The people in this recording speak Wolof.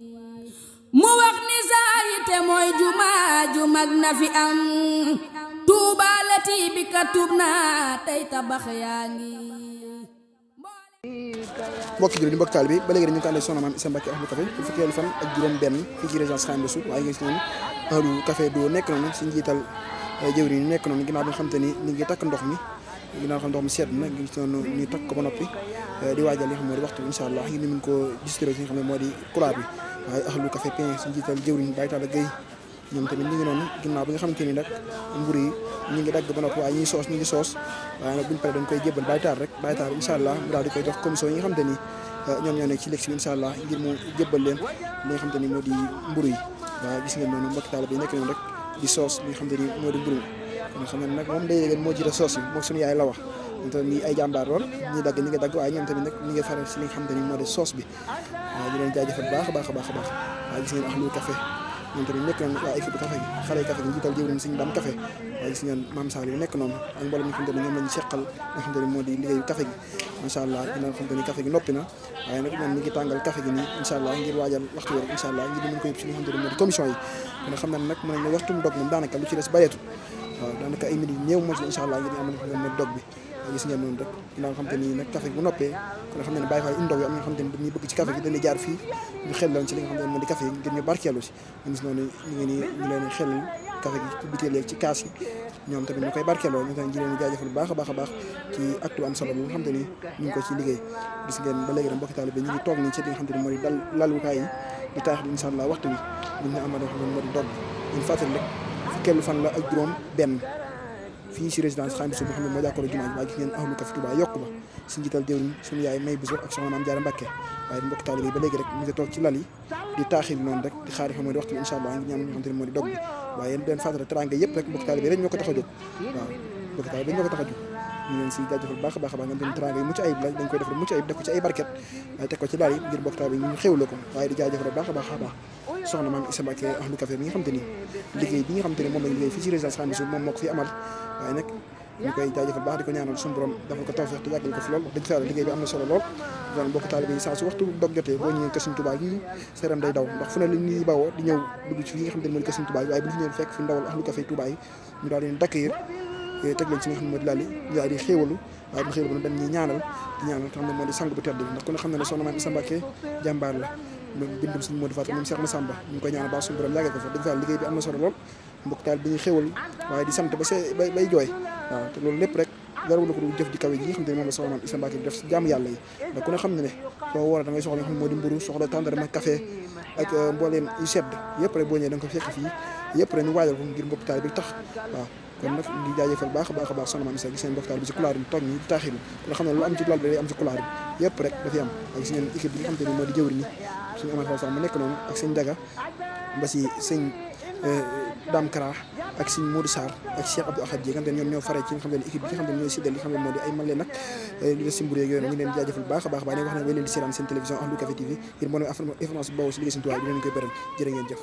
mu wax ni saayite mooy jumaa ju mag na fi am tuubaalati bi ka tuub naa tey tabax yaa ngi mbokki jullit mbokk taal bi ba léegi ñu ko àndee soxna Maam Issa Mbacké Ahlu Café ci fukkeelu fan ak juróom benn fii ci région Xaadimu Rasuul waaye gis noonu Ahlu Café do nekk noonu si njiital jëwriñ nekk noonu ginnaaw bi nga xam te ni ñu ngi takk ndox mi ginnaaw xam ndox mi sedd na gis noonu ñu takk ko ba noppi di waajal li nga xam moo di waxtu bi incha allah ngir ñu mën koo distribué si nga xam ne moo di couloir bi waaye Ahlu Café pain si njiital jëwriñ Baye Talla Gueye ñoom tamit ñu ngi noonu ginnaaw bi nga xamante ni nag mburu yi ñu ngi dagg ba noppi waaye ñu ngi soos waaye nag buñu paree dañ koy jébbal Baye Talla rek Baye Talla incha allah mu daal di koy jox commission yi nga xamante ni ñoom ñoo nekk ci lex bi incha allah ngir mu jébbal leen li nga xamante ni moo di mburu yi waaye gis ngeen noonu mbokk taal bi nekk noonu rek di soos li nga xamante ni moo di mburu kon xam ne nag moom day leen moo jiite soos yi moom suñu yaay la wax ñoom tamit ñi ay jàmbaar lool ñi dagg ñi ngi dagg waaye ñoom tamit nag ñi ngi faral si li nga xamante ni moo di soos bi waaw di leen jaajëfal baax a baax a baax a baax waaye gis ngeen Ahlu Café ñoom tamit nekk noonu waa équipe café gi xale café gi njiital jëwriñ Sëñ Dam Café waaye gis ngeen Maam Sall yi nekk noonu ak mboolem ñi nga xamante ni ñoom lañu seqal nga xamante ni moo di liggéeyu café gi macha allah dina nga xamante ni café gi noppi na waaye nag ñoom ñi ngi tàngal café gi nii incha allah ngir waajal waxtu wi incha allah ngir mën ko yëpp si li nga xamante ni moo di commission yi kon xam naa nag mën nañ ne waxtum dog moom daanaka lu ci des bareetu waaw daanaka ay minutes néew moo ci incha allah ngir ñu amal moo di dog bi gis ngeen noonu rek ginnaaw xam te ni nag café gi bu noppee kon xam ne Baye Fall indow yi am nga xam te ni dañuy bëgg ci café gi dañuy jaar fii ñu xel lan ci li nga xam ne moo di café gi ngir ñu barkeelu si gis noonu ñu ngi nii ñu leen xel café gi ci biteel yeeg ci kaas yi ñoom tamit ñu koy barkeeloo ñu tamit di leen jaajëfal bu baax a baax a baax ci acte bu am solo bi nga xam te ni ñu ngi ko ci liggéey gis ngeen ba léegi nag mbokki taalibe bi ñu ngi toog nii ci li nga xam te ni moo di lalukaay yi di taax di incha allah waxtu bi ñu amal xam ne moo di dog ñu fàttali rek fukkeelu fan la ak juróom benn fii si résidence Xaadimu Rasuul bi xam ne moo jàkkaarloo jumaa ji waaye gis ngeen Ahlu Café Touba yokku ba si njiital jëwriñ suñu yaay May Biso ak soxna Maam Jaara Mbacké waaye mbokk taalibe yi ba léegi rek ñu ngi toog ci lal yi di taaxir noonu rek di xaar xam moo di waxtu bi incha allah ngir ñaan nga xam te ne moo di dog bi waaye yéen den fàttali teranga yëpp rek mbokk taalibe yi rek ñoo ko tax a jóg waaw mbokk taalibe yi ñoo ko tax a jóg ñu leen si jaajëfal baax a baax a baax nga xam te ne teranga yi mucc ayib la dañ koy def mucc ayib def ko ci ay barket waaye teg ko ci lal yi ngir mbokk taalibe yi ñu xéwla ko waaye di jaajëfal baax a baax a baax soxna Maam Issa Mbacké Ahlu Café bi nga xam te ni liggéey bi nga xam te ne moom lañ liggéey fii ci résidence Xaadimu Rasuul moom moo ko fi amal waaye nag ñu koy jaajëfal baax di ko ñaanal suñu borom defal ko tawfeex te yàggal ko fi lool dëgg fa yàlla liggéey bi am na solo lool doon mbokk taalibe yi saa su waxtu dog jotee boo ñëwee kër Sëñ Tuubaa gi seeram day daw ndax fu ne la ñuy bawoo di ñëw dugg ci fi nga xam te ne moo di kër Sëñ Tuubaa waaye bu ñu ñëwee fekk fi ndawal Ahlu Café Touba yi ñu daal leen d'accueillir teg leen ci nga xam ne moo di laal yi ñu daal di xéewalu waaye bu xéewalu dañ ñuy ñaanal di ñaanal xam ne moo di sang bu tedd bi ndax ku ne xam ne ne soxna Maam Issa Mbacké jàmbaar la bindum suñu moo di fàtte moom Cheikh Massamba ñu ngi koy ñaanal baax suñu borom yàggal ko fa dëgg fa liggéey bi am na solo lool mbokk taal bi ñuy xéwal waaye di sant ba bay jooy waaw te loolu lépp rek dara la ko du jëf di kawe ji nga xam te ne moom la soxna Maam Issa Mbacké def si jaamu yàlla yi ndax ku ne xam ne ne soo woor da ngay soxla nga xam moo di mburu soxla tàndarma café ak mbooleem yu sedd yëpp rek boo ñëwee da nga ko fekk fii yëpp rek ñu waajal ko ngir mbokk taal bi tax waaw kon nag di jaajëfal baax a baax a baax soxna Maam Issa gis ngeen mbokk taal bi ci couloir bi toog ñi di taaxiru nga xam ne lu am ci lal bi day am ci couloir bi yëpp rek dafay am ak gis ngeen équipe bi nga xam te ne moo di jëwri ni suñu amal sax mu nekk noonu ak sëñ Daga ba si sëñ Dame Kara ak sëñ Modou Sarr ak Cheikh Abdou Ahad ji nga xam ne ñoom ñoo faree ci nga xam ne équipe bi nga xam ne ñooy siddal li nga xam ne moo di ay man leen nag li des si mburu yeeg yooyu ñu leen jaajëfal baax a baax waaye ne wax ne way leen di seetaan seen télévision Ahlu Café TV ngir mën a information boobu si liggéey Sëñ Tuubaa bi leen koy beral jërë ngeen jëf